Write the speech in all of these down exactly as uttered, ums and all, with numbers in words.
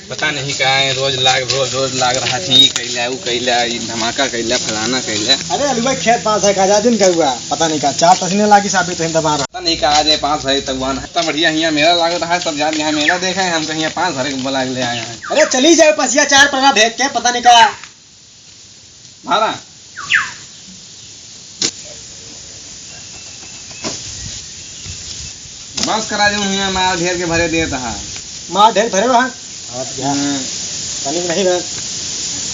पता नहीं का है, रोज लाग, रोज, रोज लाग रहा थी, ई कैला, ऊ कैला, ई धमाका कैला, फलाना कैला। अरे अलुआ खेत पास है, का जा दिन का हुआ, पता नहीं का, चार पसीने लागी साबित है दबा रहा। पता नहीं का आज है पास है, तब वहाँ इतना बढ़िया हियाँ मेला लाग रहा है, सब जान यहाँ मेला देखे हैं, हम कहीं पास भरे के बुला के ले आए हैं। अरे चली जाए पसिया चार पन्ना भेज के, पता नहीं का। भाड़ा। बस करा दे, हुइया मार ढेर के भरे देत हा। मार ढेर भरे बा। आवत जा। हम्म। तनिक नहीं बा।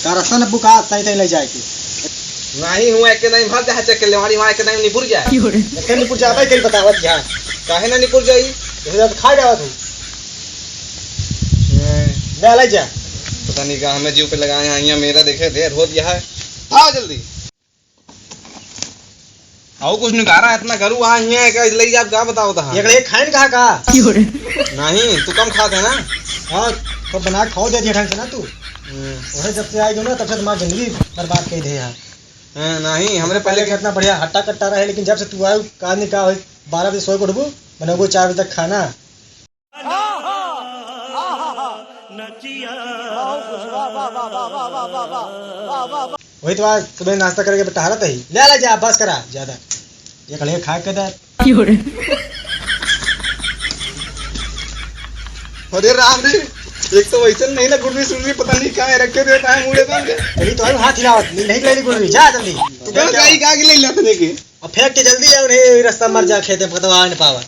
का रास्ता न बुका, सही तई ले जाए के। नहीं हुआ, एक नहीं भाग जा, चक्के लेवाड़ी वहाँ एक नहीं निपुर जाए। क्यों रे? एक निपुर जाबे, कहीं बतावत जा। काहे ना निपुर जाई? जैसे तो खा जावत हूँ। हम्म। ले ले जा। पता नहीं का हमें जीव पे लगाए हैं, यहाँ मेला देखे ढेर होत यहाँ है। आओ जल्दी। आओ कुछ निकारा, इतना गरू आ हिया है, का ले जा, का बताओ तहा? ये कड़े खाइन कहा का? नहीं, तू कम खात है ना? हाँ, तो बना के खाओ दे दिया ढंग से ना तू। हम्म। वही जब से आई हो ना, तब से तुम्हारी जिंदगी बर्बाद कर दे यार। हाँ, नहीं, हमरे पहले पहले कितना बढ़िया हट्टा कट्टा रहे, लेकिन जब से तू आयो, का नहीं का होई, बारह बजे सोए के उठबू, बनाबू चार बजे तक खाना। वही तो आज सुबह नाश्ता करके टहरत ही। ले, ले जा, बस करा ज्यादा। एक ले खा के दे। क्यों रे? अरे राम रे, एक तो वैसे नहीं ना गुड़वी सुड़वी, पता नहीं कहाँ रखे देता है मुड़े बंद। यही तो है, हाथ हिलावत नहीं, नहीं ले ली गुड़वी, जा जल्दी। तू क्या क्या? गाय का आगे ले लेते ने के? अब फेंक के जल्दी जाओ, नहीं रास्ता मर जा, खेते में पतवा न पावा।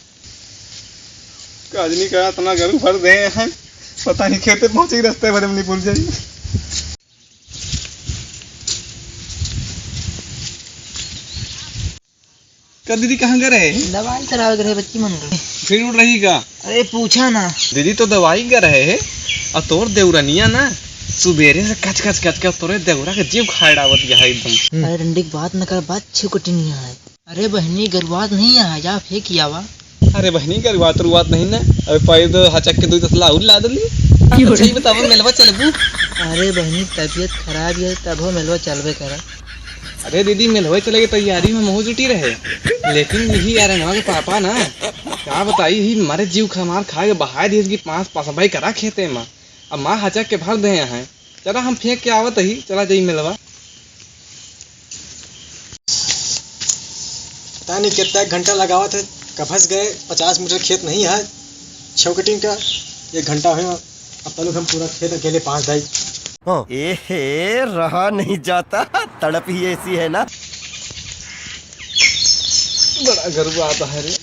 काजनी का इतना गरू भर दे हैं, पता नहीं खेते पहुंचे ही रास्ते भरे में नहीं भूल जाई। का दीदी कहाँ गए रहे? दवाई करावे गए रहे बच्ची मन के। फिर उड़ रही का? अरे पूछा ना। दीदी तो दवाई गए रहे है, और तोर देवरनिया ना सुबेरे से कच कच कच कच तोरे देवरा के जीव खाए डावत गया है एकदम। अरे डंडी की बात न कर, बात छिकुटिनिया है। अरे बहनी, गरुआत नहीं है, जा फेंक आवा। अरे बहनी, गरुआत रुआत नहीं ना, अबे पैर तो हचक के दो तसला और ला दली। क्यों अच्छा, रे? ये बतावा, मेलवा चलबू? अरे बहनी, तबीयत खराब है, तब हो मेलवा चलबे करा। अरे दीदी, मेलवा चले के तैयारी में महू जुटी रहे, लेकिन यही यार, के पापा ना, का बताई, ही मारे जीव खा मार खा के बहाय दिए कि पाँच पाँच भाई करा खेते में। अब माँ हचक के भर दे हैं, चला हम फेंक के आवत ही, चला जाई मेलवा। पता नहीं कितना एक घंटा लगावत है, कफस गए, पचास मीटर खेत नहीं है, छव कटिंग का, एक घंटा हुआ, अब तलक हम पूरा खेत अकेले पास दाई। हाँ। एहे, रहा नहीं जाता, तड़प ही ऐसी है ना। बड़ा गरुआ आता है रे।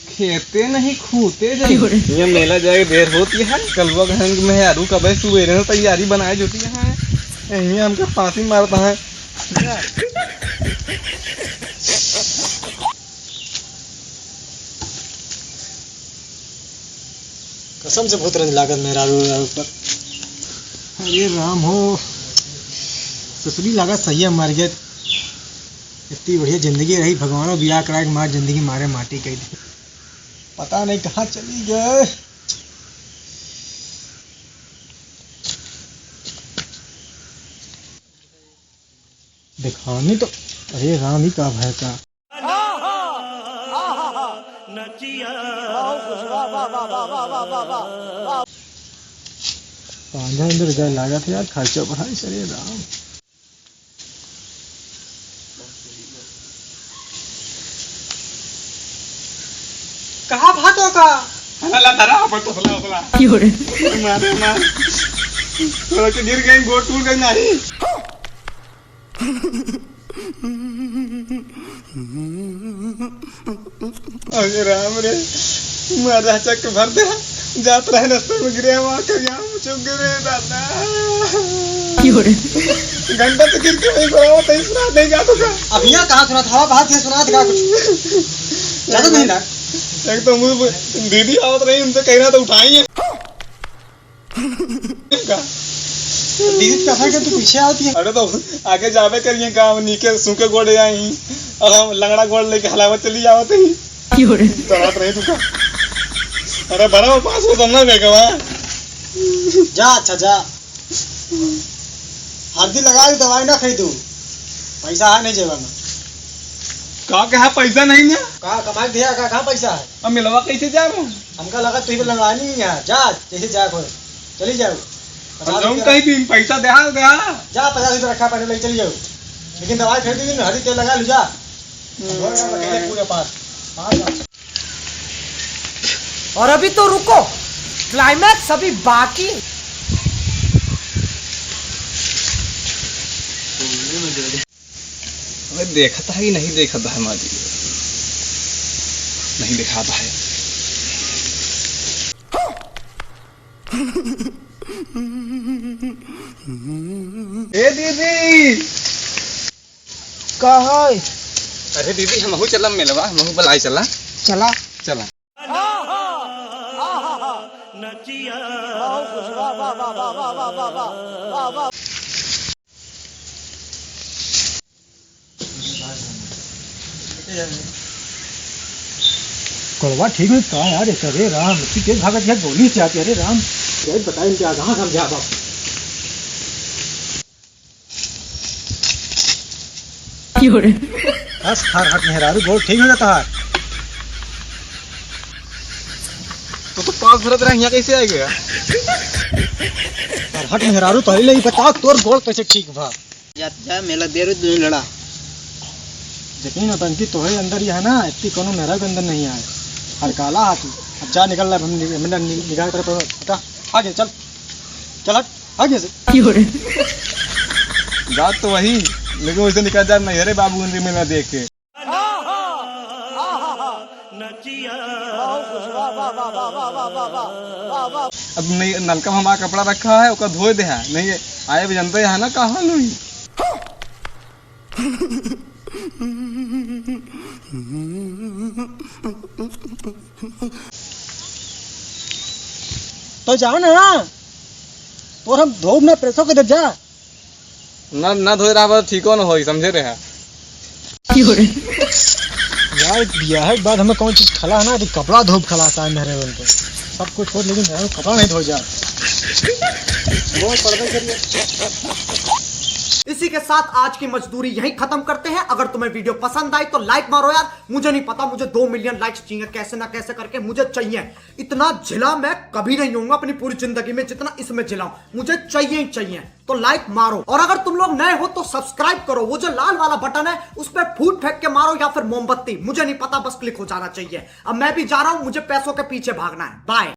खेते नहीं खूते जाई। ये मेला जाए देर होती है। कलुआ के हंग में है, आरू कबे सुबेरे से तैयारी बनाए जोती है। यही हमके फांसी मारता है। कसम से बहुत रंज लागत मेहरारू, मेहरारू पर। अरे राम हो, ससुरी लागत सही है, मर गए। इतनी बढ़िया जिंदगी रही, भगवानो बियाह करा के मार जिंदगी मारे माटी कई दी। पता नहीं कहाँ चली गए। दिखानी तो, अरे राम ही का भय का। पांजा अंदर गए लागत है यार, खर्चा बढ़ाई, अरे राम। कहाँ भातो का? अरे ला धरा, अपन तसला, तसला। क्यों रे? मारे, मार। थोड़ा के गिर गई, गोड़ टूट गई, नहीं। अरे राम रे, मारा चक भर दे, जात रहे रास्ते में गिरे, वहाँ करिया हम चुक गए रे दादा। क्यों रे? घंटा तो गिर के वहीं पर आवत है, सुनात नहीं का तो का? अब यहाँ कहाँ सुनात? हवा बाहर से सुनात का कुछ? ज्यादा नहीं ना। एक तो मुझे दीदी आवत रही, उनसे कहना तो उठाई है। का? दीदी, कहाँ के तू पीछे आवत है? अरे तो आगे जाबे करिए, गाँव नीके सूखे गोड़े आई, अब हम लंगड़ा गोड़ लेके हलावत चली आवत ही। क्यों रे? डरात रही तू का? अरे बड़ा पास हो तुम ना बेगवा। जा, अच्छा जा। हल्दी लगा ली, दवाई ना खरीदू, पैसा है नहीं जेबा में। का कहा पैसा नहीं ना? का कमाई दिया, का, कहाँ पैसा है? अब मिलवा कैसे जाबो? हमका लगा तू ही लंगड़ानी है, जा, जैसे जाए कोई, चली जाओ। हम पचास जाऊँ रुपया कहीं भी, पैसा दे, हाँ, दे, हाँ। जा, पचास रुपया रखा, पहले लेके चली जाओ। लेकिन दवाई खरीदी नहीं, हरी तेल लगा लू, जा। हम्म। और क्या बचेगा पूरे पास? पाँच लाख। और अभी तो रुको, climax अभी बाकी। अबे देखत है कि नहीं देखत है माजी? नहीं देखात है। ए दीदी! का है? अरे दीदी, हमहू चलब मेलवा, हमहू बुलाए चला। चला। चला। कोड़वा ठीक नहीं का यार, एक अरे राम, इतनी तेज भागत है, गोली से आती, अरे राम। क्या बताएं इनके आगे, हाँ, समझा बाप। बस, हर हट मेहरारू, गोड़ ठीक हो जाता है। तो, तो पाँच भरत रहा, यहाँ कैसे आ गया? हर हट मेहरारू, पहले ही बता, तोर गोड़ कैसे ठीक भा? जा, जा, मेला देर होई, दुनू लड़ा। देखी नौटंकी तोहरे अंदर ही है ना, इतनी कोनो मेहरारू के अंदर नहीं आए। हड़काला हाथी। अब जा निकल रहा, हम नि-, हम नि-, निकाल कर हटा। आगे चल। चल हट, आगे से। जात तो वही, लेकिन वैसे निकल जात नहीं, अरे बाबू, उनके मेला देख के। अब नहीं, नलका में हमारा कपड़ा रखा है, ओका धोए दे है। नहीं, आए भी जानते हैं ना, का हाल हुई। तो जाओ ना, तोर हम धोब ना प्रेसो के दे जा। ना, ना धोए रहा, ठीको न होई, समझे रहे। यार, बियाह के बाद हमें कौन चीज खला है ना, कि कपड़ा धोब खला आता है मेरे बल पे। सब कुछ छोड़, लेकिन मेरे कपड़ा नहीं धो जा। रोज पढ़ाई करिए। इसी के साथ आज की मजदूरी यहीं खत्म करते हैं। अगर तुम्हें वीडियो पसंद आई तो लाइक मारो यार, मुझे नहीं पता, मुझे दो मिलियन लाइक्स चाहिए, कैसे ना कैसे करके मुझे चाहिए। इतना झिला मैं कभी नहीं होऊंगा अपनी पूरी जिंदगी में, जितना इसमें झिला हूं, मुझे चाहिए ही चाहिए। तो लाइक मारो, और अगर तुम लोग नए हो तो सब्सक्राइब करो, वो जो लाल वाला बटन है उस पर फूट फेंक के मारो या फिर मोमबत्ती, मुझे नहीं पता, बस क्लिक हो जाना चाहिए। अब मैं भी जा रहा हूं, मुझे पैसों के पीछे भागना है। बाय।